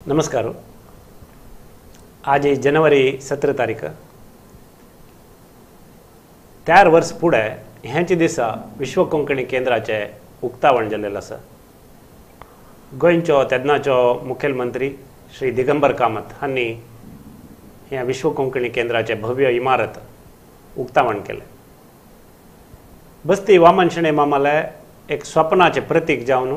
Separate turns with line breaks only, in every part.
नमस्कार. आज जनवरी 17 तारीख. 4 वर्स फुडें ह्याच दिसा विश्व कोंकणी केंद्राचें उक्तावण जाल्लें आसा. गोंयचो तेन्नाचो मुखेलमंत्री श्री दिगंबर कामत हांणी ह्या विश्व कोंकणी केंद्राचें भव्य इमारत उक्तावण केलें. बस्ती वामन शणै मामाले एक स्वप्नाचें प्रतीक जावन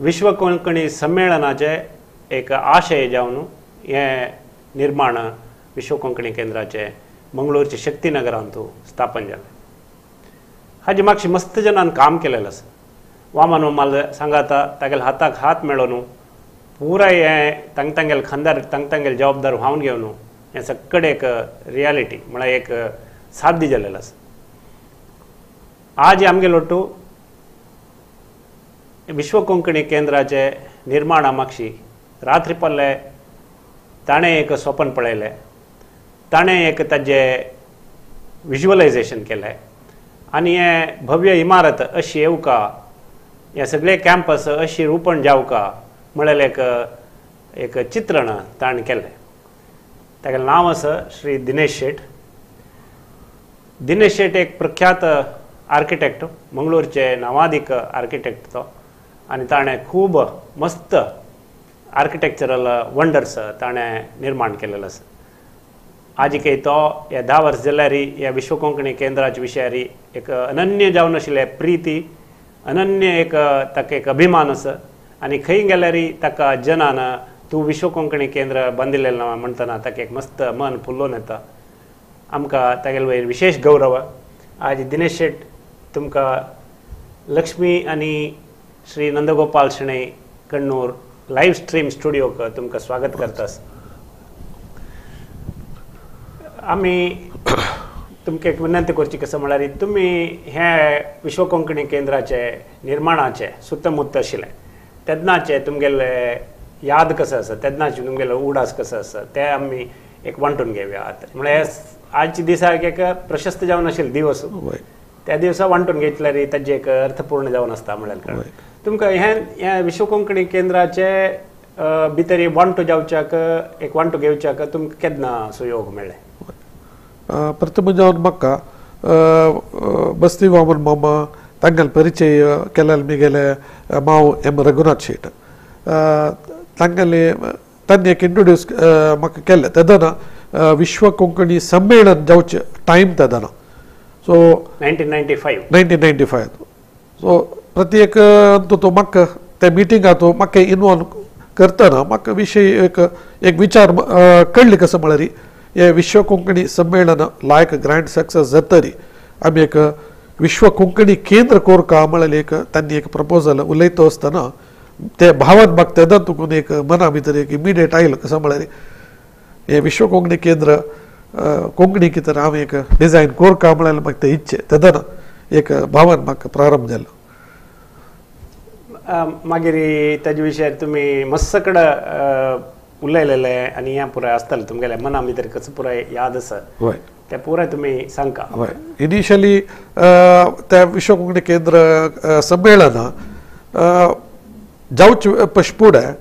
विश्व कोंकणी संमेलनाचें एक आशय जावन हें निर्माण विश्व कोंकणी केंद्राचें मंगळूरचे शक्तीनगरांत स्थापन जालें. हाजे मागशी मस्त जणान काम केलेलें आसा. वामन मामाले सांगाता तागेले हाताक हात मेळोवन पुराय हें तांग तांगेले खांदार तांग तांगेले जबाबदार व्हांवन घेवन हें सगळें एक रियालिटी म्हळ्यार एक साध्य जालेलें आसा. आज आमगेलो ಒಟ್ಟು विश्व कोंकणी केंद्राचे निर्माणा मागशी रात्री पल्ले ताणें एक स्वपन पळयलें, ताणें एक ताजें विज्युअलायझेशन केलें आनी हें भव्य इमारत अशी येवका, हें सगळें कॅम्पस अशी रुपण जावका म्हळ्यार एक एक चित्रण ताणें केलें. तागेलें नांव आसा श्री दिनेश शेट. दिनेश शेट एक प्रख्यात आर्किटेक्ट, मंगळूरचे नावादीक आर्किटेक्ट तो आनी ताणें खूब मस्त आर्किटेक्चरल वंडर्स ताणें निर्माण केलेलें आसा. आजिकय तो ह्या 10 वर्स जाल्यार ह्या विश्व कोंकणी केंद्राच्या विशयार एक अनन्य जावन आशिल्लें प्रिती, अनन्य एक ताका एक अभिमान आसा आनी खंय गेल्यार ताका जनान तूं विश्व कोंकणी केंद्र बांदिल्लें ना म्हणटना ताका एक मस्त मन फुलोवन येता. आमकां तागेले वयर विशेश गौरव. आज दिनेश शेट तुमकां लक्ष्मी आनी श्री नंदगोपाल शणै कण्णूर लायव्ह स्ट्रीम स्टुडियोक तुमकां स्वागत करता. आमी तुमकां एक विनंती करची कसो म्हळ्यार तुमी हे विश्व कोंकणी केंद्राचे निर्माणाचे सुतमुत्त आशिल्ले तेन्नाचे तुमगेले याद कसो आसा, तेन्नाचे तुमगेले उडास कसो आसा ते आमी एक वांटून घेवया. म्हळ्यार आजच्या दिसाक एक प्रशस्त जावन आशिल्ले दिवस, त्या दिवसा वांटून घेतल्यार ताजें एक अर्थपूर्ण जावन आसता. म्हळ्यार तुमकां हें हें विश्व कोंकणी केंद्राचे भितर वांटो जावच्याक एक वांटो घेवच्याक तुमकां केन्ना सुयोग मेळ्ळें?
प्रथम जावन म्हाका बस्ती वामन मामा तांगेले परिचय केल्यार मिगेले माव एम रघुनाथ शेट तांगेले तांणी एक इंट्रोड्यूस म्हाका केल्लें. तेन्ना विश्व कोंकणी संमेलन जावचें टायम तेन्ना, सो 1995. सो प्रत्येक तो म्हाका त्या मिटिंगांत म्हाका इनवॉल्व करतना म्हाका विशय एक एक विचार कळ्ळी कसो म्हळ्यार हे विश्व कोंकणी संमेलन लायक ग्रँड सक्सेस जातरी आमी एक विश्व कोंकणी केंद्र कोरका म्हळ्यार एक तांणी एक प्रपोजल उलयता आसतना ते भावान म्हाका तेन्ना तुकून एक मना भितर एक इमिडिएट आयलो कसो म्हळ्यार हे विश्व कोंकणी केंद्र कोंकणी कितें हांव एक डिजायन कोरका म्हळ्यार म्हाका ते इच्छे तेन्ना एक भावान म्हाका प्रारंभ जालो.
मागीर ताजे विशयार तुमी मस्त कडेन उलयलेले आनी हें पुराय आसतालें तुमगेल्या मना भितर कसो पुराय याद आसा तें पुराय तुमी सांगका.
हय, इनिशियली त्या विश्व कोंकणी केंद्र संमेलना जावचे पशपुडें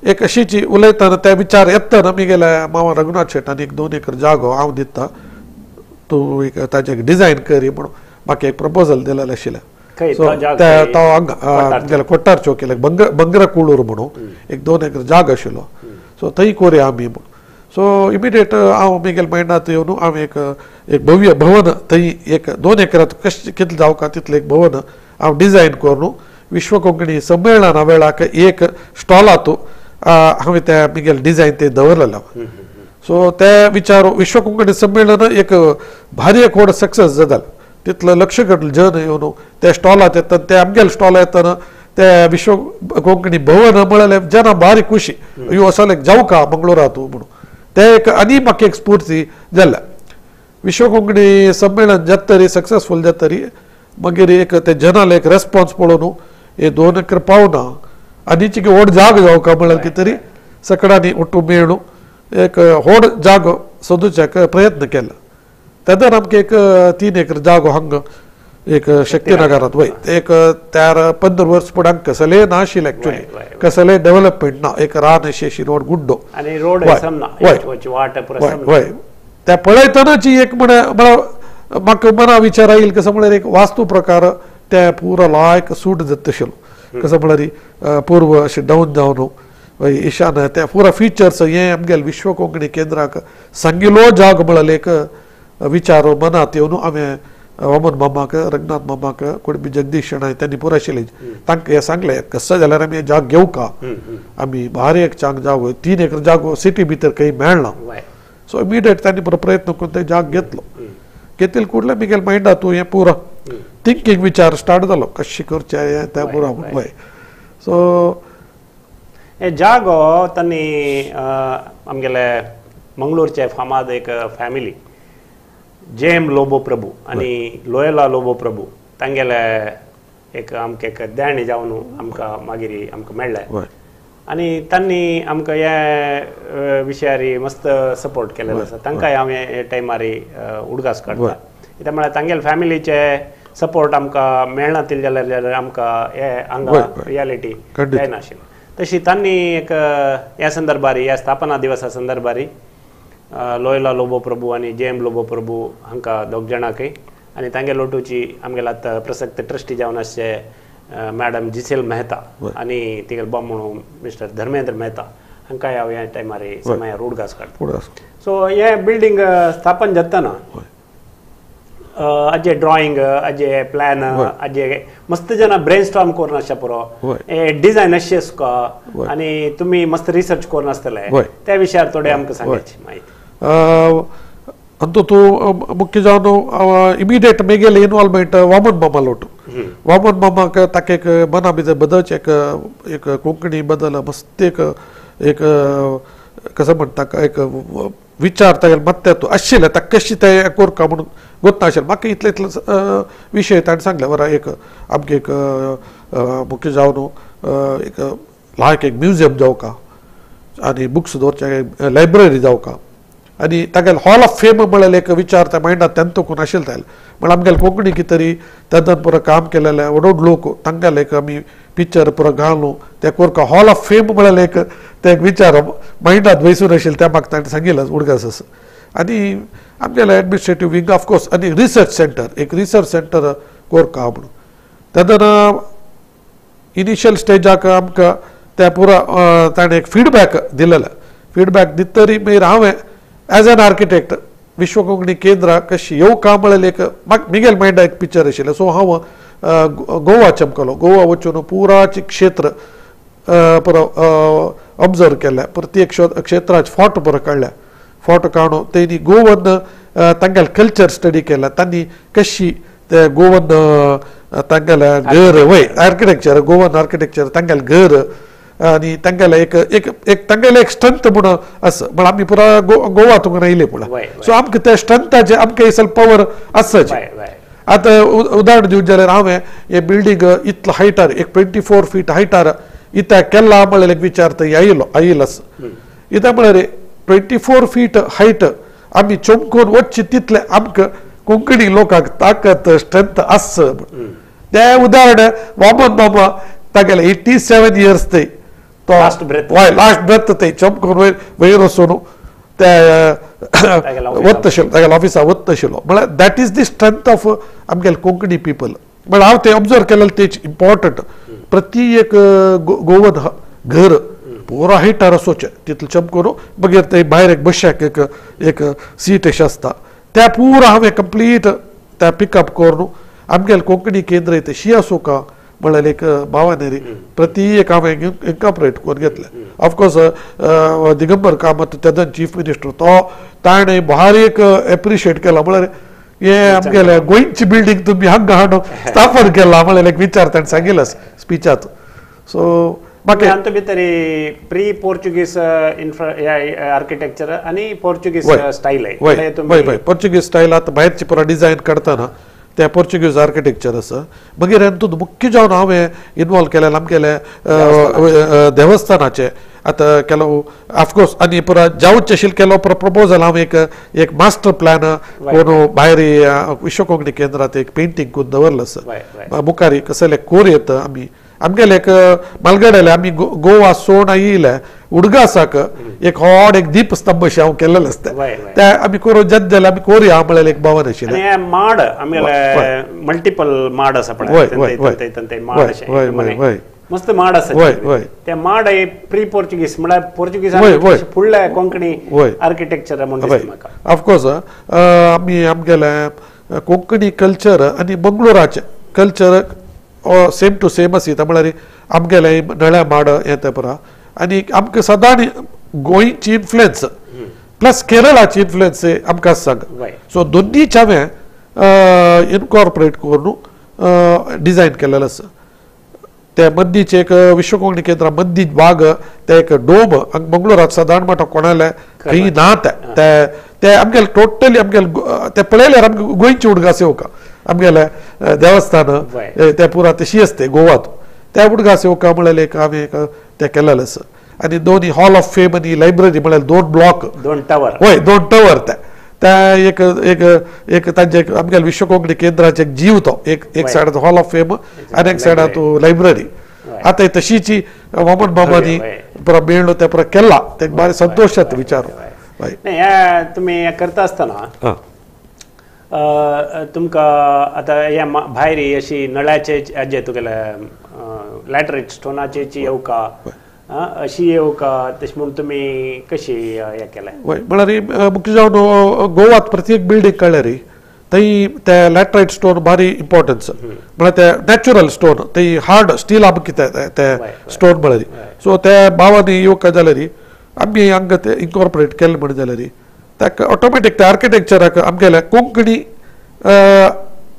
एक अशीची उलयतना त्या विचार येतना मिगेल्या मामा रघुनाथ शेटान एक 2 एकर जागो हांव दिता तूं एक ताजें एक डिजायन करी म्हणून म्हाका एक प्रपोजल दिलेलें आशिल्लें. सो तो हांगा कोट्टार चौकीला बंगरा कुळूर म्हणून एक 2 एकर जागो आशिल्लो, सो थंय कोरया आमी म्हणून. सो इमिडिएट हांव मिगेल मायंडांत येवन हांव एक एक भव्य भवन थंय एक 2 एकरांत कशें कितलें जावका तितलें एक भवन हांव डिजायन करून विश्व कोंकणी संमेलना वेळाक एक स्टॉलांत हांवें त्या मिगेल डिजायन ते दवरलेलें. सो ते विचार विश्व कोंकणी संमेलन एक भारी एक व्हड सक्सेस जातालें. तितलो लक्ष घडलें जन येवन त्या स्टॉलांत येतना ते आमगेले स्टॉलां येतना ते विश्व कोंकणी भवन म्हळ्यार जना भारी खुशी यो असो एक जावका मंगळूरांत म्हणून ते एक आनी म्हाका एक स्फूर्ती जाल्या. विश्व कोंकणी संमेलन जातरी सक्सेसफूल जातरी मागीर एक ते जनाले एक रेस्पॉन्स पळोवन हे 2 एकर पावना आनी व्हड जागो जावका म्हळ्यार कितें तरी सकडांनी उठून मेळून एक व्हड जागो सोदूच्याक प्रयत्न केलो. तेन्ना आमकां एक 3 एकर जागो हांगा एक शक्तीनगरांत वय एक त्यार 15 वर्स फुडें कसलें ना आशिल्लें एक्चुअली कसलें डेव्हलपमेंट ना एक रान अशी अशी रोड गुड्डो
आनी रोड
वय त्या पळयतनाची एक म्हळ्यार म्हाका मना विचार येईल कसं म्हळ्यार एक वास्तू प्रकार त्या पुरो लायक सूट जाता आशिल्लो कसं म्हळ्यार पूर्व अशें डावन जावन वय ईशान त्या पुरा फिचर्स हें आमगेले विश्व कोंकणी केंद्राक सांगिलो जाग म्हळ्यार एक विचार मनात येवन हांवें वामन मामाक रघुनाथ मामाक कोण जगदीश शणै त्यांनी पुरा आशिल्ले तांकां हें सांगलें कसं जाल्यार आमी जाग घेवका आमी भारी एक चांग जागो 3 एकर जागो सिटी भितर खंय मेळना सो इमिडिएट त्यांनी पुरो प्रयत्न करून ते जाग घेतलो घेतले कुडले मिगेल मायंडा तूं हें पुरो थिंकींग विचार स्टार्ट जालो कशें करचें हें तें पुरो वय सो
हे जागो तांणी आमगेले मंगळूरचे फामाद एक फॅमिली जे एम लोबो प्रभू आनी लोयला लोबो प्रभू तांगेले एक आमकां एक देणें जावन आमकां मागीर आमकां मेळ्ळें आनी तांणी आमकां हे विशयार मस्त सपोर्ट केलेलो आसा तांकांय हांव हे टायमार उडगास काडटा कित्याक म्हळ्यार तांगेले फॅमिलीचे सपोर्ट आमकां मेळना तितलें जाल्यार आमकां हे हांगा रियालिटी जायनाशिल्लें तशी तांणी एक ह्या संदर्भार ह्या स्थापना दिवसा संदर्भार लोयला लोबो प्रभू आनी जे एम लोबो प्रभू हांकां दोग जाणांकय आनी तांगे लोटूची आमगेले आतां प्रसक्त ट्रस्टी जावन आसचे मॅडम जिसेल मेहता आनी तिगेले बामणू मिस्टर धर्मेंद्र मेहता हांकां हांव ह्या टायमार समयार उडगास काडटा सो हे बिल्डींग स्थापन जातना आजे ड्रॉइंग आजे प्लॅन आजे मस्त जाणां ब्रेन स्टॉर्म करून आसचे पुरो हे डिझायन अशें आसका आनी तुमी मस्त रिसर्च करून आसतले त्या विशयार थोडे आमकां सांगायची म्हायती
अंतू तूं मुख्य जावन इमिडिएट मेगेले इन्वॉल्वमेंट वामन मामा लोटू वामन मामाक ताका एक मना भितर बदलचे एक एक कोंकणी बदल मस्त एक एक कसं म्हणटा एक विचार तागेले मत्त्यातू आशिल्लें ताका कशी तें करका म्हणून गोत नाशिल्लें म्हाका इतले इतले विशय ताणें सांगले बरें एक आमगे एक मुख्य जावन एक लायक एक म्युझियम जावका आनी बुक्स दवरचे लायब्ररी जावका आनी तागेले हॉल ऑफ फेम म्हळ्यार एक विचार त्या मायंडात तेंतो कोण आशिल्लो तागेले म्हळ्यार आमगेले कोंकणी कितें तरी तेन्ना पुरो काम केलेले व्हड व्हड लोक तांगेले एक आमी पिक्चर पुरो घालून ते कोरका हॉल ऑफ फेम म्हळ्यार एक ते एक विचार मायंडात बसून आशिल्ले त्या म्हाका ताणें सांगिल्लें उडगास आसा आनी आमगेले एडमिनिस्ट्रेटीव विंग ऑफकोर्स आनी रिसर्च सेंटर एक रिसर्च सेंटर कोरका म्हणून तेन्ना इनिशियल स्टेजाक आमकां त्या पुरो ताणें एक फिडबॅक दिलेलें फिडबॅक दितरी मागीर हांवें एज एन आर्किटेक्ट विश्व कोंकणी केंद्र कशी येवका म्हळ्यार एक म्हाका मिगेल मायंडा एक पिक्चर आशिल्लें सो हांव गोवा चमकलो गोवा वचून पुराचे क्षेत्र पुरो ऑब्जर्व केलें प्रत्येक क्षेत्राचे फोटो पुरो काडल्या फोटो काडून तेणी गोवन तांगेले कल्चर स्टडी केला तांणी कशी ते गोवन तांगेले घर वय आर्किटेक्चर गोवन आर्किटेक्चर तांगेले घर आनी तांगेले एक एक एक तांगेले एक स्ट्रेंथ म्हणून आसा म्हळ्यार आमी पुरा गोवा तुमकां येयले पुरा सो आमकां त्या स्ट्रेंथाचे आमकां ही पवर आसाची आतां उदाहरण दिवचें जाल्यार हांवें हे बिल्डींग इतलो हायटार एक 24 फीट हायटार इत्याक केला म्हळ्यार एक विचार थंय आयलो आयल आसा इत्याक म्हळ्यार 24 फीट हायट आमी चमकून वचचे तितले आमकां कोंकणी लोकांक ताकत स्ट्रेंथ आसा तें उदाहरण वामन मामा तागेले 87 इयर्स थंय तो हय लास्ट ब्रेथ थंय चमकून वयर वयर वचून ते वत्तशिल्लो तागेले ऑफिसा वत्तशिल्लो म्हळ्यार that is the strength of आमगेले कोंकणी पिपल म्हळ्यार हांव तें ऑब्जर्व केलें तेच इम्पॉर्टंट प्रति एक गोवन घर पुरो हायटार आसोचें तितलें चमकून मागीर ते भायर एक बश्याक एक एक सीट अशें आसता त्या पुरो हांवें कंप्लीट त्या पिकअप करून आमगेले कोंकणी केंद्र तशी आसूं म्हळ्यार एक भावानेरी प्रति एक हांवें इनकॉपरेट करून घेतलें ऑफकोर्स दिगंबर कामत तेन्ना चीफ मिनिस्टर तो ताणें भारी एक एप्रिशिएट केला म्हळ्यार हे आमगेले गोंयची बिल्डींग तुमी हांगा हाडून स्थापन केला म्हळ्यार एक विचार ताणें सांगिल्लो स्पिचात सो
म्हाका हातूंत भितर प्री पोर्चुगीज इन्फ्रा आर्किटेक्चर आनी पोर्चुगीज स्टायल
वय वय पोर्चुगीज स्टायल आतां भायरची पुरा डिझायन काडटना त्या पोर्चुगीज आर्किटेक्चर आसा मागीर हातूंत मुख्य जावन हांवें इनवॉल्व केलें आमगेले देवस्थानाचे आतां ಕೆಲವು ऑफकोर्स आनी पुरा जावचें आशिल्लें केलो प्रपोजल हांव एक एक मास्टर प्लॅन कोण भायर विश्व कोंकणी केंद्रात एक पेंटींग करून दवरलं आसा मुखार कसले कोर येता आमी आमगेले एक मालगड्याले आमी गोवा सोड येयले उडगासाक एक व्हड एक दीपस्तंभ अशें हांव केल्लें आसता ते आमी कोरो जत जाल्यार आमी कोरया म्हळ्यार एक भवन आशिल्लें.
माड आमगेले मल्टिपल माड आसा पळय, माड अशें मस्त माड आसा ते माड हे प्री पोर्चुगीज म्हळ्यार पोर्चुगीज फुडले कोंकणी आर्किटेक्चर म्हणून दिसता म्हाका.
ऑफकोर्स आमी आमगेले कोंकणी कल्चर आनी मंगळुराचें कल्चर सेम टू सेम आसी. म्हळ्यार आमगेले नळ्या माड हें तें पुरा आनी आमकां सदांच गोंयची इन्फ्लुएन्स प्लस केरळाची इन्फ्लुएन्स आमकां सांग. सो दोन्नीच हांवें इनकॉर्पोरेट करून डिजायन केलेलें आसा. ते मद्दीचे एक विश्व कोंकणी केंद्रा मद्दी बाग ते एक डोम मंगळुरात सदांच म्हणटा कोणाले खंय ना ते ते आमगेले टोटली आमगेले ते पळयल्यार आमकां गोंयची उडगास येवका आमगेले देवस्थान ते पुरा तशी आसते गोवात त्या उडगास येवका म्हळ्यार एक हांवें एक ते केलेलें आसा. आनी दोनी हॉल ऑफ फेम आनी लायब्ररी म्हळ्यार दोन ब्लॉक,
दोन टावर,
हय दोन टावर ते त्या एक एक एक तांचे आमगेले विश्व कोंकणी केंद्राचे एक जीव तो एक एक सायडात हॉल ऑफ फेम आनी एक सायडात लायब्ररी. आतां तशीची वामन बाबांनी पुरा मेळ्ळो ते पुरा केला ते बारी संतोश जाता विचार.
तुमी करता आसतना तुमकां आतां ह्या भायर अशी नळ्याचे जे तुगेले लॅटरायट स्टोनाचे येवका अशी येवका तशें म्हूण तुमी कशी हें केलें?
वय म्हळ्यार मुख्य जावन गोवात प्रत्येक बिल्डींग कळ्ळ्यार थंय ते लॅटरायट स्टोन भारी इम्पॉर्टन्स म्हळ्यार ते नॅचरल स्टोन थंय हार्ड स्टील आमकां कितें ते स्टोन म्हळ्यार. सो ते भावांनी येवका जाल्यार आमी हांगा ते इनकॉर्पोरेट केलें म्हण जाल्यार ताका ऑटोमॅटीक ते आर्किटेक्चराक आमगेले Konkani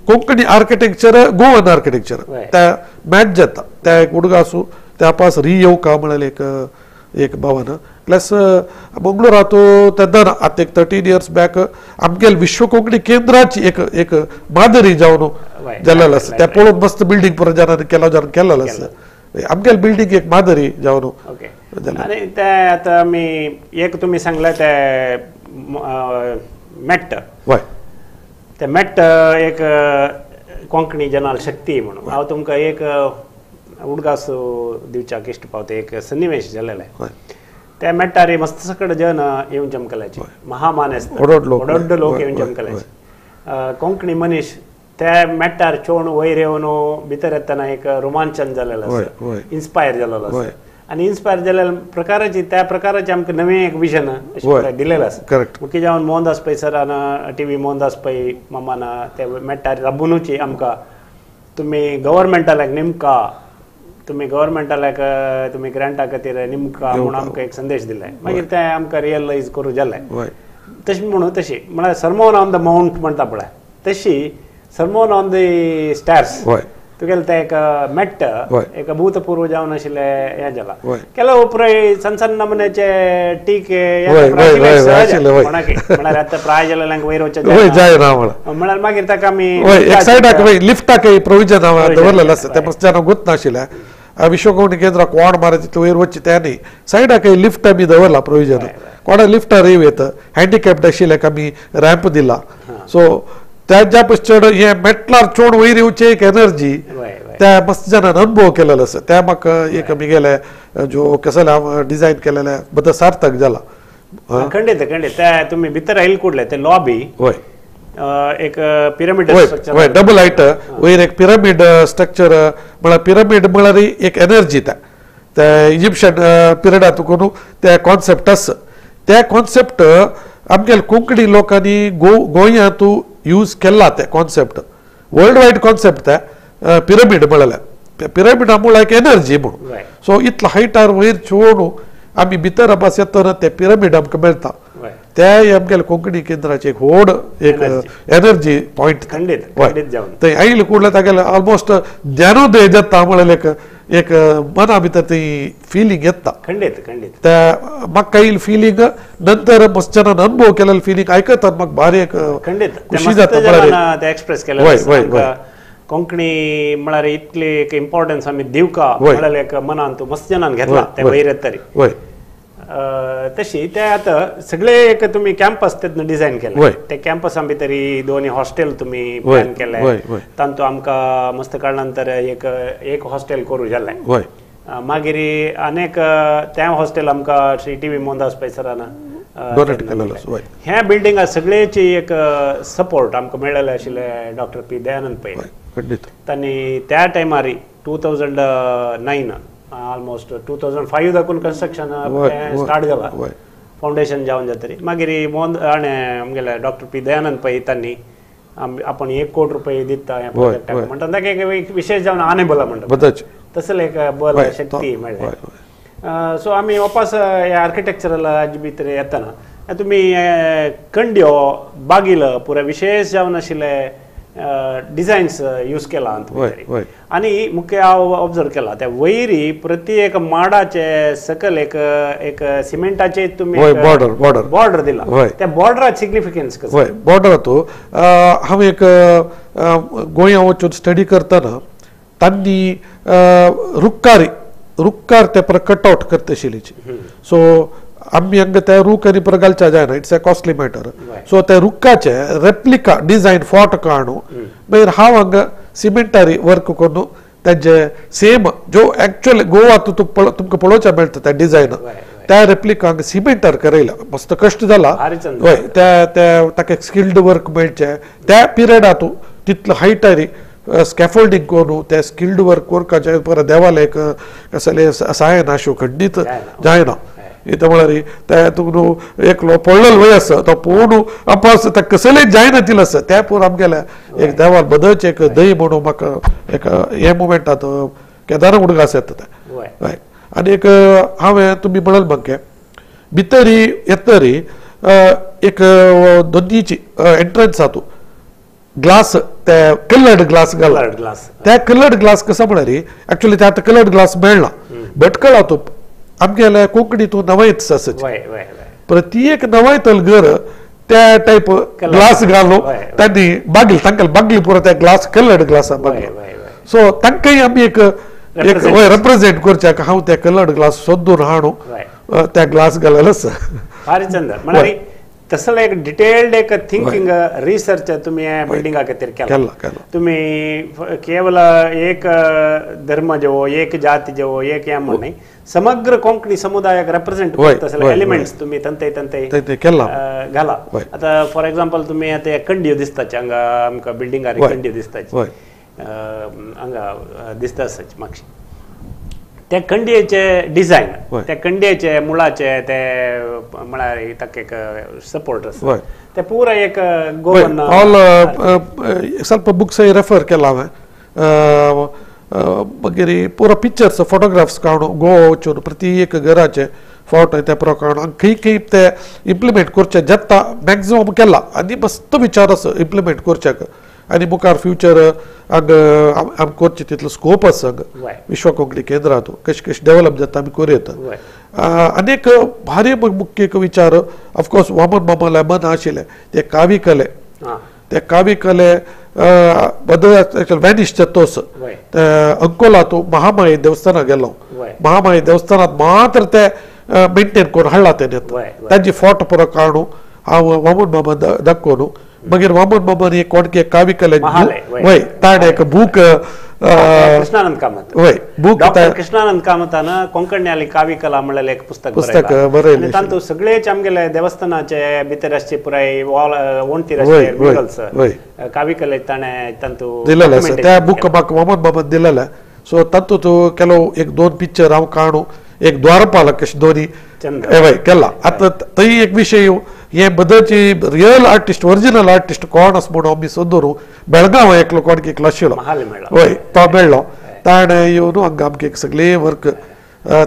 Konkani architecture Goan architecture त्या मॅच जाता. त्या एक उडगा आसूं त्या पास री येवका म्हळ्यार एक एक भवन प्लस मंगळुरात तेन्ना आतां एक 13 इयर्स बॅक आमगेले विश्व कोंकणी केंद्राची एक एक मादरी जावन जाल्लें आसा. त्या पळोवन मस्त बिल्डींग पुरो जाणांनी केलो जाण केलेलें आसा. आमगेले बिल्डींग एक मादरी जावन.
आनी ते आतां आमी एक तुमी सांगलें ते मेट्ट,
हय
ते मेट्ट एक कोंकणी जनाल शक्ती म्हणून हांव तुमकां एक उडगास दिवच्याक इश्ट पावता एक सन्निवेश जालेलें. त्या मेट्टार मस्त सकड जन येवन जमकल्याचे महामानेस्त व्हड लोक येवन जमकल्याचे कोंकणी मनीस त्या मेट्टार चोण वयर येवन भितर येतना एक रोमांचन जालेलें आसा, इन्स्पायर जालेलो आसा. आनी इन्स्पायर जाल्ल्या प्रकाराची त्या प्रकाराचे आमकां नवें एक विजन अशें दिलेलें आसा. मुख्य जावन मोहनदास पै सरान टी व्ही मोहनदास पै मामान ते मेट्टार राबुनूच आमकां तुमी गव्हर्मेंटाक नेमका तुमी गव्हर्मेंटाक तुमी ग्रांटा खातीर नेमका म्हूण आमकां एक संदेश दिले. मागीर तें आमकां रियलायज करूं जालें. तशें म्हणून तशी म्हळ्यार सरमोन ऑन the mount म्हणटा पळय तशी सरमोन ऑन the stars तुगेलें तें एक मेट्ट एक भूतपूर्व जावन आशिल्लें हें जालां. केलो उपरांत सण सण नमुन्याचे टीके म्हळ्यार आतां प्राय जाल्ल्यांक वयर वचचें
जायना
म्हळ्यार मागीर ताका आमी
एक सायडाक लिफ्टाक प्रोविजन हांवें दवरलेलें आसा तें मस्त जाणांक गोत नाशिल्लें. विश्व कोंकणी केंद्राक कोण मारत तितलें वयर वचचें तें न्ही सायडाक लिफ्ट आमी दवरला प्रोविजन कोणा लिफ्टार येवं येता हँडिकॅप्ड आशिल्ल्याक आमी रॅम्प दिला. सो त्याच्या पश्चात हे मेटलार चोड वयर येवचे एक एनर्जी त्या मस्त जाणान अनुभव केलेलो आसा. त्या म्हाका एक आमी जो कसले हांव डिजायन केलेले बद्दल सार्थक जाला.
खंडीत खंडीत त्या तुमी भितर आयल कुडले ते लॉबी
हय
एक पिरामिड स्ट्रक्चर,
हय डबल हायट वयर एक पिरामिड स्ट्रक्चर म्हळ्यार पिरामिड म्हळ्यार एक एनर्जी त्या त्या इजिप्शियन पिरियडांत करून त्या कॉन्सेप्ट आसा. त्या कॉन्सेप्ट आमगेले कोंकणी लोकांनी गोंयांत यूज केला ते कॉन्सेप्ट वर्ल्ड वायड कॉन्सेप्ट ते पिरामिड म्हळ्यार पिरामिडा म्हळ्यार एक एनर्जी म्हणून. सो इतलो हायटार वयर चोडून आमी भितर अभास येतना ते पिरामिड आमकां मेळटा. ते आमगेले कोंकणी केंद्राचे एक व्हड एक एनर्जी पॉयंट थंय आयले कुडले तागेले ऑलमोस्ट ज्ञानोदय जाता म्हळ्यार एक एक मना भितर ती फिलिंग येता.
खंडीत खंडीत
त्या म्हाका येईल फिलिंग नंतर मस्त जाणान अनुभव केलेले फिलिंग आयकतात म्हाका भारी एक
खंडीत
खुशी जाता.
एक्सप्रेस केलें कोंकणी म्हळ्यार इतली एक इम्पॉर्टन्स आमी दिवका म्हळ्यार एक मनान तूं मस्त जणान घेतला ते वयर येतरी.
वय
तशी ते आतां सगळे एक तुमी कॅम्पस तेन्ना डिझायन केले, ते कॅम्पसा भितरी दोनी हॉस्टेल तुमी प्लॅन केले, तांतू आमकां मस्त काडल्या एक एक हॉस्टेल करूं जालें. मागीर अनेक त्या हॉस्टेल आमकां श्री टी व्ही मोहनदास पै सरान
डोनेट केलेलो.
ह्या बिल्डिंगा सगळेची एक सपोर्ट आमकां मेळ्ळेले आशिल्ले डॉक्टर पी दयानंद पै. तांणी त्या टायमार 2009 ऑलमोस्ट 2005 दाखून कन्स्ट्रक्शन स्टार्ट जाला, फावंडेशन जावन जातरी मागीर मोहन हाणें आमगेले डॉक्टर पी दयानंद पै तांणी आपण 1 कोटी रुपये दिता ह्या प्रोजेक्टाक म्हणटा ताका एक विशेष जावन आने बला म्हणटा तसले एक बल शक्ती मेळ्ळें. सो आमी वापस ह्या आर्किटेक्चरल हाजे भितर येतना तुमी कंड्यो बागील पुरा विशेष जावन आशिल्ले डिझायन्स यूज केला आनी मुख्य हांव ऑब्जर्व केला त्या वयरी प्रति एक माडाचे सकल एक एक सिमेंटाचे तुमी
बॉर्डर बॉर्डर
बॉर्डर दिला, त्या बॉर्डरा सिग्निफिकन्स कसो?
हय, बॉर्डर तो हांव एक गोंया वचून स्टडी करतना तांणी रुक्कार रुक्कार ते पर कट आउट करता आशिल्लीची. सो आमी हांगा त्या रूख आनी पर घालच्या जायना, it's a costly matter. So त्या रुखाचे रेप्लिका डिझायन फोटो काडून मागीर हांव हांगा सिमेंटारी वर्क करून तांचे सेम जो एक्चुअल गोवा तुमकां पळोवच्या मेळटा त्या डिझायन त्या रेप्लिका हांगा सिमेंटार करयला. मस्त कश्ट जाला, हय, त्या त्या ताका स्किल्ड वर्क मेळचें त्या पिरियडातू तितलो हायटारी स्कॅफोल्डिंग करून त्या स्किल्ड वर्क वर्काचे परत देवाले एक कसले सायन अश्यो खंडीत जायना. कितें म्हळ्यार ते तुका न्हू एकलो पडलेलो वय आसा तो पळोवन अपास ताका कसलेच जायना तितलें आसा त्या पळोवन आमगेल्या एक देवाल बदलचें एक दही म्हणून म्हाका एक हे मुमेंटांत केदारा उडगास येता तें. हय, आनी एक हांवें तुमी म्हणल म्हाका भितरी येतरी एक दोनीची एंट्रन्स आसा तूं ग्लास ते कलर्ड ग्लास घाला, त्या कलर्ड ग्लास कसो म्हळ्यार एक्चुअली ते आतां कलर्ड ग्लास मेळना भटकळा तूं आमगेले कोंकणी तूं नवायत आसा प्रत्येक नवायतल घर त्या टायप ग्लास घालून तांणी बागली तांकां बागली पुरो त्या ग्लास कलर्ड ग्लासा बागलो. सो तांकांय आमी एक रिप्रेझेंट करच्याक हांव त्या कलर्ड ग्लास सोदून हाडून त्या ग्लास घालेलो आसा.
भारी चंद म्हळ्यार तसले एक डिटेल्ड एक थिंकिंग रिसर्च तुम्ही बिल्डिंगा खातीर केला. तुम्ही केवल एक धर्म जेवो एक जाती जेवो एक हें म्हण न्ही, समग्र कोंकणी समुदायाक रेप्रेझेंट करता एलिमेंट्स तुम्ही तंते तंते
केला
घाला. आतां फॉर एग्जाम्पल तुम्ही आतां कंडियो दिसताचे हांगा आमकां बिल्डिंगार कंडियो दिसताचे हांगा दिसता आसाची मातशी त्या कंडियेचे डिझायन त्या कंडियेचे मुळाचे ते म्हळ्यार ताका एक सपोर्ट आसा ते पुरा एक गोवन
ऑल ಸ್ವಲ್ಪ बुक्स रेफर केला हांवें. मागीर पुरो पिक्चर्स फोटोग्राफ्स काडून गोवा वचून प्रति एक घराचे फोटो त्या प्रकार खंय खंय ते इम्प्लिमेंट करचे जाता मॅक्झिमम केला आनी मस्त विचार आसा इम्प्लिमेंट करच्याक आनी मुखार फ्युचर हांगा आमी करचें तितलो स्कोप आसा हांगा विश्व कोंकणी केंद्रांत कशें कशें डेवलप जाता आमी करूं येता. आनी एक भारी मुख्य एक विचार ऑफकोर्स वामन मामाले मन आशिल्लें ते कावी कले, ते कावी कले बदल वॅनिश जातोस अंकोला तूं महामाई देवस्थानाक गेलो, महामाई देवस्थानांत मात्र ते मेंटेन करून हाडला तेणें तांची फोटो पुरो काडून हांव वामन मामा दाखोवन मागीर वामन मामान एक कोणके कावी कले वय ताणें एक बूक
कृष्णानंद कामत
वय बूक
डॉक्टर कृष्णानंद कामतान कोंकण्याली कावी कला म्हणलें एक पुस्तक
पुस्तक बरयलें.
तातूंत सगळेच आमगेले देवस्थानाचे भितर आसचे पुराय वॉल वण्टीर आसचे म्युरल्स कावी कले ताणें तातूंत
दिलेलें आसा. त्या बूक म्हाका वामन मामान दिलेलें. सो तातूंत केलो एक दोन पिक्चर हांव काडून एक द्वारपालक अशें दोनी वय केला. आतां थंय एक विशय हे बदलची रियल आर्टिस्ट ओरिजिनल आर्टिस्ट कोण आसा म्हणून आमी सोदून बेळगांव एकलो कोण एकलो आशिल्लो वय तो मेळ्ळो ताणें येवन हांगा आमकां एक सगळें वर्क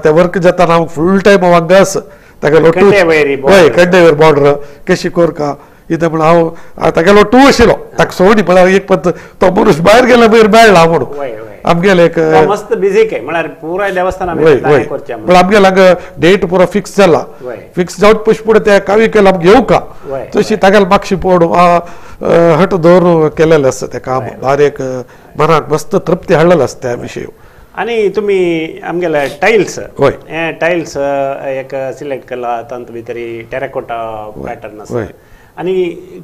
ते वर्क जाताना हांव फूल टायम हांव हांगा आसा तागेलो टू वय कंडेवर बॉर्डर कशी कोरका कितें म्हण हांव तागेलो टू आशिल्लो ताका सोडी म्हळ्यार एक पत्त तो मनीस भायर गेलो मागीर मेळ्ळा म्हणून आमगेले एक
मस्त बिझी काय म्हळ्यार पुराय देवस्थान
म्हळ्यार आमगेले हांगा डेट पुरो फिक्स जाला, फिक्स जावन पयशे फुडें त्या कावी केला आमकां येवका तशी तागेले मागशी पळोवन हट दवरून केलेलें आसा तें काम भारी एक मनाक मस्त तृप्ती हाडलेलें आसा त्या विशय.
आनी तुमी आमगेले टायल्स हे टायल्स एक सिलेक्ट केला तातूंत भितर टेराकोटा पॅटर्न आसा आनी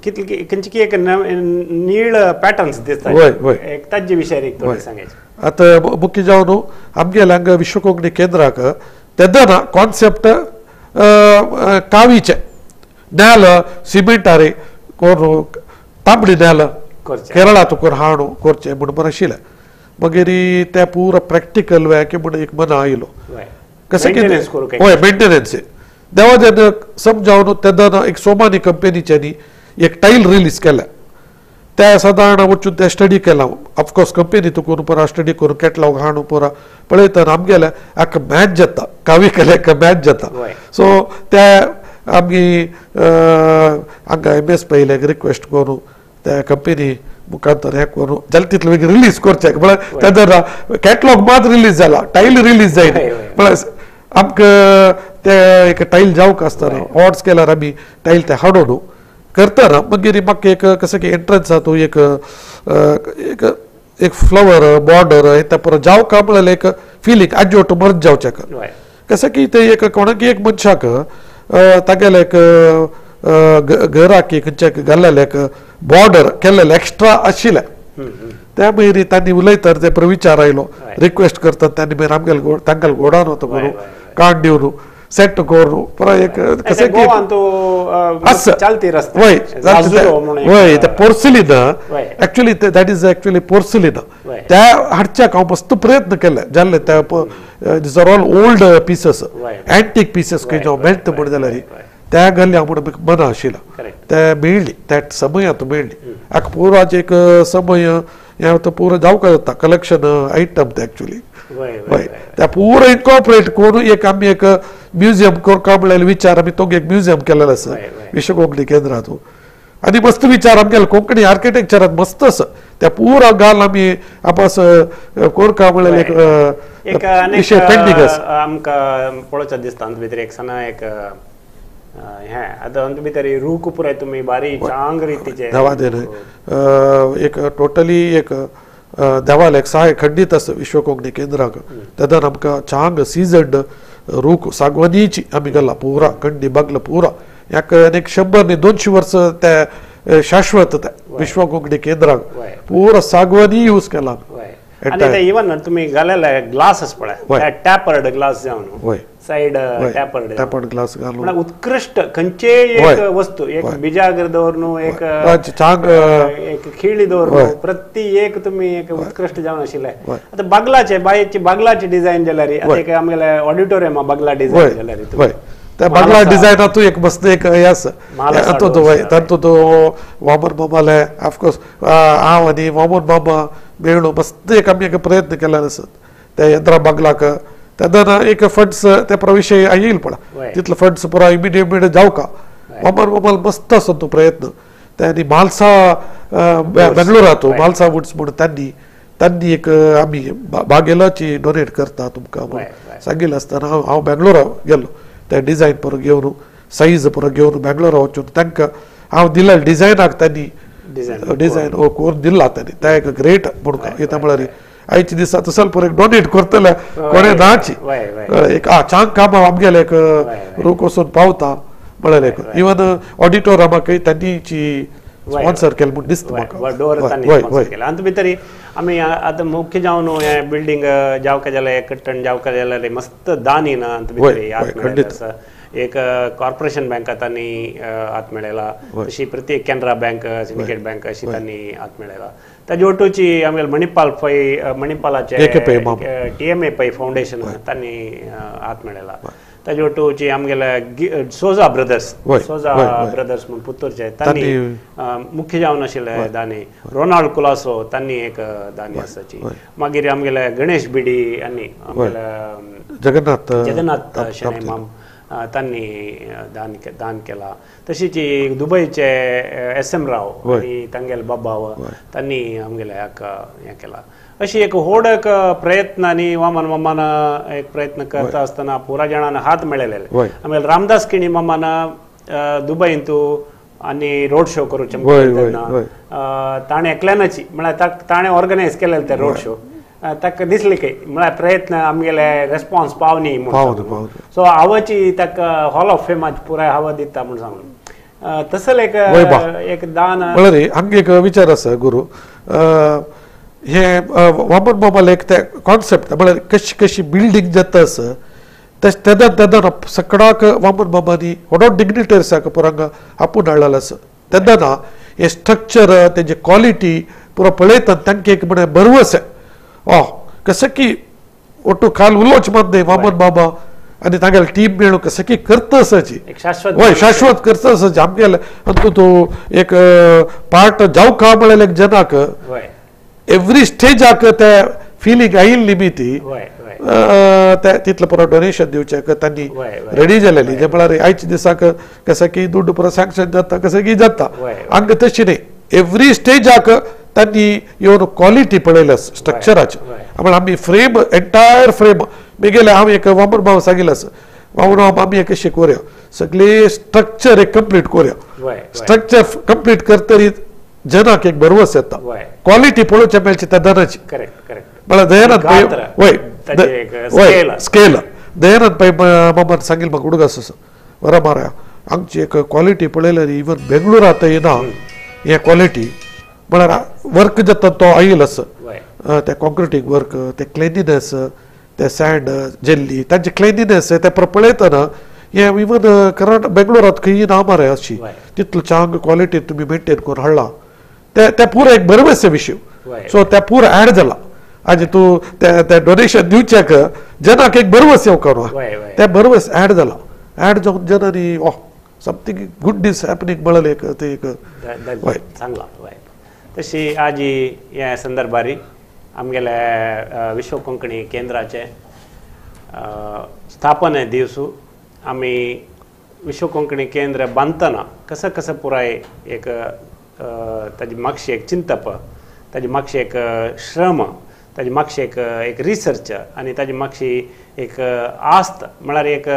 कितले खंयची एक नीळ पॅटर्न्स दिसता एक ताजे विशयार एक थोडें सांगायचें.
आतां मुख्य जावन आमगेले हांगा विश्व कोंकणी केंद्राक तेन्ना कॉन्सेप्ट कावीचे नेल सिमेंटारे कोण तांबडी नेल केरळांत कोण हाडून करचें म्हूण बरें आशिल्लें. मागीर ते पुरो प्रॅक्टिकल वे की म्हूण एक मना आयलो कशें कितें हय मेंटेनन्स देवा जेन्ना समजावन तेन्ना एक सोमानी कंपनीच्यांनी एक टायल रिलीज केल्या त्या सादारण वचून ते स्टडी केला ऑफकोर्स कंपनी तुकून पुरा स्टडी करून कॅटलॉग हाडून पुरा पळयतना आमगेले आका मॅच जाता कावी केले मॅच जाता. सो त्या आमी हांगा एम एस पयले रिक्वेस्ट करून त्या कंपनी मुखांतर हें करून जाल्यार तितले बेगीन रिलीज करचें म्हळ्यार तेन्ना कॅटलॉग मात रिलीज जाला टायल रिलीज जायना म्हळ्यार आमकां ते एक टायल जावंक आसतना ऑर्डर्स केल्यार आमी टायल ते हाडून करतना मागीर म्हाका एक कशें की एंट्रन्स आहा तूं एक एक एक फ्लवर बॉर्डर हे ते पुरो जावंक म्हळ्यार एक फिलींग आजोट मर्ज जावचें कशें की ते एक कोणाक एक मनशाक तागेलें एक घराक खंयच्या घाल्लेलें एक बॉर्डर केल्लेलें एक्स्ट्रा आशिल्लें त्या मागीर तांणी उलयता ते विचार आयलो रिक्वेस्ट करतात तांणी मागीर आमगेले तांकां गोडान वता करून कार्ड दिवन सेट करून परत एक कशें वय वय ते porcelain actually that is actually porcelain त्या हाडच्याक हांव मस्त प्रयत्न केले जाल्ले त्या these are all old pieces antique pieces खंय मेळटा म्हण जाल्यार त्या घाल्ले हांव म्हण मना आशिल्लें ते मेळ्ळी त्या समयांत मेळ्ळी आतां पुराचे एक समय हें आतां पुरो जावंक जाता कलेक्शन आयटम ते एक्चुअली वय त्या पुरो इनकॉर्पोरेट करून एक आमी एक म्युझियम करता म्हणल्यार विचार आमी तो एक म्युझियम केलेलो आसा विश्व कोंकणी केंद्रांत आनी मस्त विचार आमगेले कोंकणी आर्किटेक्चरांत मस्त आसा त्या पुरो घाल आमी आपस करता म्हणल्यार एक विशय पेंडींग आसा.
आमकां पळोवचें दिसता तातूंत भितर एक सना एक हें आतां तातूंत भितर रूख पुराय तुमी बारीक चांग रितीचे
एक टोटली एक देवाल एक सहाय खंडीत आसा विश्व कोंकणी केंद्राक तेन्ना आमकां चांग सिजन्ड रूख सागवानीची आमी घाला पुरा कंडी बागला पुरा ह्याक एक 100 न्ही 200 वर्सां ते शाश्वत ते विश्व कोंकणी केंद्राक पुरा सागवानी यूज केला.
आनी ते इवन तुमी घालेले ग्लास पळय टॅपर्ड ग्लास जावन सायड टॅपर्ड
टॅपर्ड ग्लास घालून
उत्कृष्ट खंयचेय एक वस्तू एक बिजागर दवरून एक एक खिळी दवरून प्रति एक तुमी एक उत्कृष्ट जावन आशिल्ले. आतां बागलाचे बायेची बागलाची डिझायन जाल्यार आतां एक आमगेले ऑडिटोरियम बागला डिझायन जाल्यार
त्या बागला डिझायनातूय एक मस्त एक हें आसा तातूंत वय तातूंत वामन मामाले ऑफकोर्स हांव आनी वामन मामा मेळून मस्त एक आमी एक प्रयत्न केल्ले आसात त्या यंत्रा बागलाक तेन्ना एक फंड्स त्या प्रविशय येईल पळय तितले फंड्स पुरा इमिडिएट जावका वामन मामाल मस्त आसा तो प्रयत्न. त्यांनी म्हालसा बेंगलोरांत म्हालसा वुड्स म्हणून त्यांनी त्यांनी एक आमी बागेलाची डोनेट करता तुमकां म्हणून सांगिल्लें आसतना हांव बेंगलोरा गेलो त्या डिझायन परत घेवन सायज परत घेवन बेंगलोरा वचून तांकां हांव दिल्या डिझायनाक त्यांनी डिझायन करून दिला त्यांनी त्या एक ग्रेट म्हणून कितें म्हळ्यार आयच्या दिसा तसो परत डोनेट करतले कोणें नाची एक चांग काम आमगेलें एक रूख वचून पावता म्हळ्यार एक इवन ऑडिटोरियमाकय तांची स्पॉन्सर केलें म्हूण दिसता म्हाका.
आनी तुमी तरी आमी आतां मुख्य जावन हें बिल्डींग जावका जाल्यार कट्टण जावका जाल्यार मस्त दानी ना खंडीत आसा. एक कॉर्पोरेशन बँका तांणी हात मेळयला तशी प्रत्येक केनरा बँक सिंडिकेट बँक अशी तांणी हात मेळयला. ताजे ओटूची आमगेले मणिपाल पै मणिपालाचे टीएमए पै फावंडेशन तांणी हात मेळयला. ताजे ओटूची आमगेले सोजा ब्रदर्स सोजा ब्रदर्स म्हूण पुत्तूरचे तांणी मुख्य जावन आशिल्ले दानी रोनाल्ड कुलासो तांणी एक दानी आसाची. मागीर आमगेले गणेश बिडी आनी आमगेले
जगन्नाथ
जगन्नाथ शणै माम तांणी दान दान केला. तशीच दुबयचे एस एम राव आनी तांगेले बाबा तांणी आमगेले हाका हें केला. अशी एक व्हड एक प्रयत्न आनी वामन मामान एक प्रयत्न करता आसतना पुरा जाणान हात मेळयलेले. आमगेले रामदास किणी मामान दुबयंतू आनी रोड शो करूचे तेन्ना ताणें एकल्यानाची म्हळ्यार ताणें ऑर्गनायज केलेले ते रोड शो ताका दिसले की म्हळ्यार प्रयत्न आमगेले रेस्पॉन्स पावनी म्हणून सो हावाची ताका हॉल ऑफ फेमाची पुराय हवा दिता म्हूण सांगून तसले एक एक दान
म्हळ्यार हांगा एक विचार आसा गुरू हे वामन मामाले एक ते कॉन्सेप्ट म्हळ्यार कशी कशी बिल्डींग जाता आसा तशें तेन्ना तेन्ना सगळ्याक वामन मामांनी व्हडो डिग्निटरीसाक पुरांग आपूण हाडलेलो आसा तेन्ना हे स्ट्रक्चर तेजी क्वॉलिटी पुरो पळयता तांकां एक म्हळ्यार भरवस ओ कसं की ಒಟ್ಟು ಕಾಲು ಉಲ್ಲೋಚ मध्ये वामन बाबा आणि तांगेले टीम मेळून कसं की करता आसाची वय शाश्वत करता आसाची आमगेले अंतू तूं एक पार्ट जावका म्हळ्यार एक जनाक एवरी स्टेजाक ते फिलींग आयिल्ली बी ती तितलें पुरो डोनेशन दिवचें तांणी रेडी जालेली जे म्हळ्यार आयच्या दिसाक कसं की दुड्ड पुरो सँक्शन जाता कसं की जाता हांगा तशी न्ही एवरी स्टेजाक तांणी येवन क्वॉलिटी पळयल्या स्ट्रक्चराची म्हळ्यार आमी फ्रेम एंटायर फ्रेम मेगेले हांव एक वामन बाब सांगिल्लें आसा वामन बाब आमी एक अशें करुया सगळे स्ट्रक्चर एक कंप्लीट करुया स्ट्रक्चर कंप्लीट करतरीत जनाक एक भरवस येता क्वॉलिटी पळोवच्या मेळची त्या दनाची म्हळ्यार दयानंद पै वय वय स्केल दयानंद पै मामान सांगिल्लें म्हाका उडगास आसा बरें मारा हांगची एक क्वॉलिटी पळयल्यार इवन बेंगळुरांत येना हे क्वॉलिटी म्हळ्यार वर्क जाता तो आयल आसा ते कॉन्क्रिटींग वर्क ते क्लिनिनेस ते सँड जेल्ली तांचे क्लिनिनेस ते पळयतना हे इवन कर्नाटक बेंगळुरांत खंय ना मरे अशी तितलो चांग क्वॉलिटी तुमी मेंटेन करून हाडला ते ते पुरो एक बरोबर विशय सो ते पुरो ऍड जाला आनी तूं ते डोनेशन दिवच्याक जनाक एक बरोबर येवकार ते बरोबर ऍड जाला ऍड जावन जनांनी oh something good is happening म्हळ्यार एक ते एक
सांगला. तशी आजी ह्या संदर्भारी आमगेले विश्व कोंकणी केंद्राचे स्थापने दिवसू आमी विश्व कोंकणी केंद्र बांदतना कसं कसं पुराय एक ताजी मागशी एक चिंतप ताजी मागशी एक श्रम ताजी मागशी एक एक रिसर्च आनी ताजी मागशी एक आस्त म्हळ्यार एक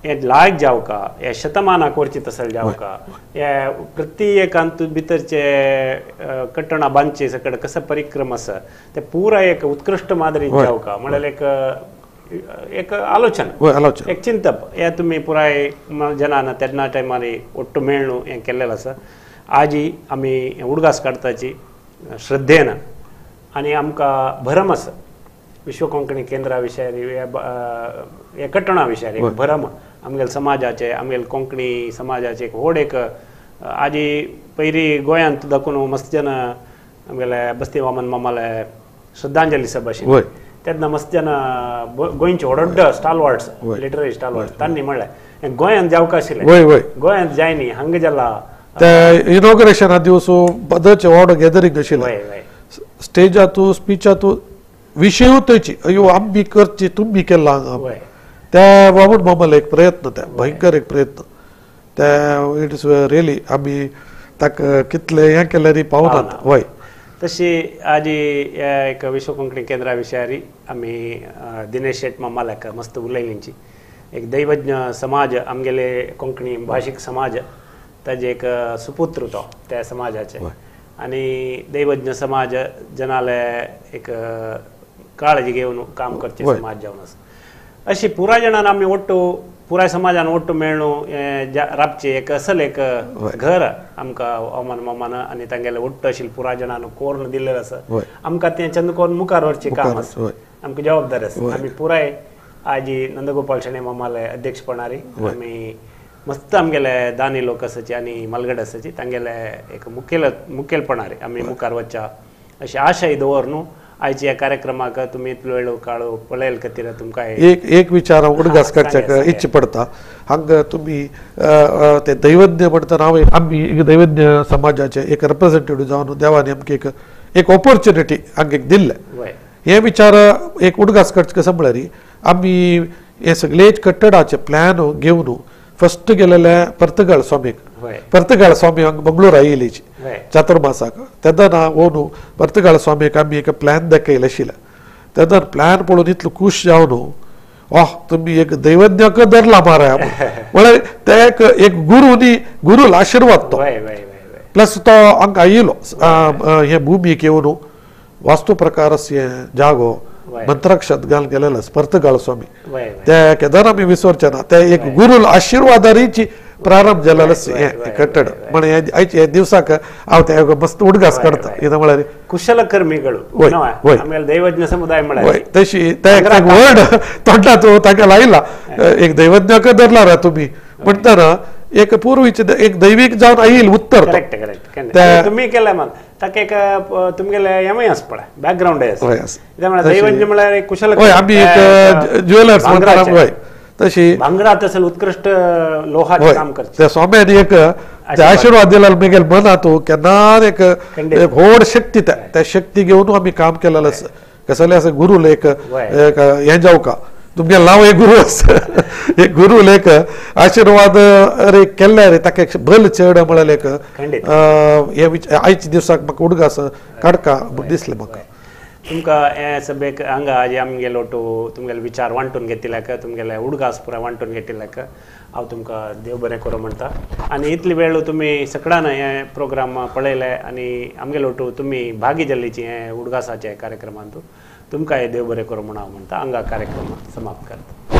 हे लायक जावका हे शतमानाक वरची तसल जावका हे प्रत्येकांत भितरचे कट्टणां बांदचे सकड कसो परिक्रम आसा ते पुराय एक उत्कृश्ट मादरी जावका म्हळ्यार एक एक आलोचना एक चिंतप हे तुमी पुराय जनान तेन्ना टायमार ಒಟ್ಟು मेळ्ळू हें केल्लें आसा. आजी आमी उडगास काडताची श्रद्धेन आनी आमकां भरम आसा विश्व कोंकणी केंद्रा विशयारी ह्या कट्टणा विशयारी एक भरम आमगेले समाजाचे आमगेले कोंकणी समाजाचे एक व्हड एक आजी पयली गोंयांत दाखोवन मस्त जन आमगेले बस्ती वामन मामाले श्रद्धांजली सभा आशिल्ली तेन्ना मस्त जन गोंयचे व्हड व्हड स्टालवर्ड्स लिटररी स्टालवर्ड्स तांणी म्हणलें गोंयांत जावका आशिल्लें गोंयांत जायनी हांगा जाला
ते इनॉग्रेशना दिवस बदचे व्हड गॅदरींग आशिल्लें स्टेजातू स्पिचातू विशय थंयची अयो आमी करची तुमी केला हांगा त्या वामन मामालो एक प्रयत्न त्या भयंकर एक प्रयत्न त्या it is really आमी ताका कितले हें केल्यार पावनात. वय
तशी आजी एक विश्व कोंकणी केंद्रा विशयारी आमी दिनेश शेट मामाल्याक मस्त उलयलींची एक दैवज्ञ समाज आमगेले कोंकणी भाशीक समाज ताजे एक सुपुत्र तो त्या समाजाचे आनी दैवज्ञ समाज जनाले एक काळजी घेवन काम करचे समाज जावन आसा. अशी पुराय जाणान आमी ಒಟ್ಟು पुराय समाजान ಒಟ್ಟು मेळ्ळू राबचे एक असल एक घर आमकां वामन मामान आनी तांगेले ಒಟ್ಟು आशिल्ले पुराय जाणान कोरून दिल्लें आसा. आमकां तें चंद कोरून मुखार व्हरचें काम आसा आमकां जबाबदारी आसा. आमी पुराय आजी नंदगोपाल शेणै मामाले अध्यक्षपणारी आमी मस्त आमगेले दानी लोक आसाची आनी मालगड आसाची तांगेले एक मुखेलपणारी आमी मुखार वचच्या अशी आशाय दवर न्हू आयच्या ह्या कार्यक्रमाक तुमी इतलो वेळ काळ पळयल खातीर तुमकां
एक एक विचार हांव उडगास काडच्याक इच्छा पडटा. हांगा तुमी ते दैवज्ञ म्हणटा हांव आमी एक दैवज्ञ समाजाचे एक रिप्रेझेंटेटिव्ह जावन देवान आमकां एक एक ऑपॉर्च्युनिटी हांगा एक दिल्लें. हे विचार एक उडगास काडचे कसो म्हळ्यार आमी हे सगळे कट्टडाचे प्लॅन घेवन फस्ट गेलेले पर्तगाळ स्वामीक पर्तगाळ स्वामी हांगा मंगळूर आयिल्लीची चातुर्मासाक तेन्ना वोनू पर्तगाळ स्वामीक आमी एक प्लॅन दाखयले आशिल्लें तेन्ना प्लॅन पळोवन इतलो खूश जावन ओह तुमी एक दैवज्ञाक धरला माराय म्हळ्यार ते एक एक गुरू न्ही गुरूल आशिर्वाद तो प्लस तो हांगा आयिल्लो हे भुमीक येवन वास्तु प्रकारस्य जागो मंत्राक्षत घालून गेलेलो पर्तगाळ स्वामी ते केदार आमी विसरचे ना ते एक गुरुल आशीर्वादारीची प्रारंभ जालेलो हें कट्टड म्हण आयचे दिवसाक हांव ते मस्त उडगास काडटा कितें म्हळ्यार
कुशलकर्मिಗಳು दैवज्ञ समुदाय म्हळ्यार
तशी ते एक वर्ड तोंडात ताका लायला एक दैवज्ञ धरला रे तुमी म्हणटना एक पूर्वीचे एक दैवीक जावन आयल उत्तर
करेक्ट करेक्ट तुम्ही केलं मग ताका एक तुमगेले हेमय आसा पळय बॅकग्रावंड आसा म्हळ्यार दैवज्ञ म्हळ्यार एक कुशल
हय आमी एक ज्वेलर्स म्हणटा तशी
भांगरात असेल उत्कृष्ट लोहाचे काम करचे
त्या स्वाम्यानी एक आशीर्वाद दिला मेगेल मनात केन्ना एक एक व्हड शक्ती त्या शक्ती घेवन आमी काम केलेलं आसा कसले आसा गुरुल एक हें जावका तुमगे नांव एक गुरु आसा एक गुरुल एक आशीर्वाद अरे केल्ले रे ताका एक बल चड म्हळ्यार एक हे आयच्या दिवसाक म्हाका उडगास काडका म्हूण दिसलें म्हाका.
तुमकां हे सभेक हांगा आज आमगेलो टू तुमगेले विचार वांटून घेतिल्ल्याक तुमगेले उडगास पुराय वांटून घेतिल्ल्याक हांव तुमकां देव बरें करूं म्हणटा आनी इतली वेळ तुमी सकडान हे प्रोग्राम पळयले आनी आमगेलो टू तुमी भागी जाल्लीची हे उडगासाचे कार्यक्रमांत तुमकां हे देव बरें करूं म्हूण हांव म्हणटा हांगा कार्यक्रम समाप्त करता.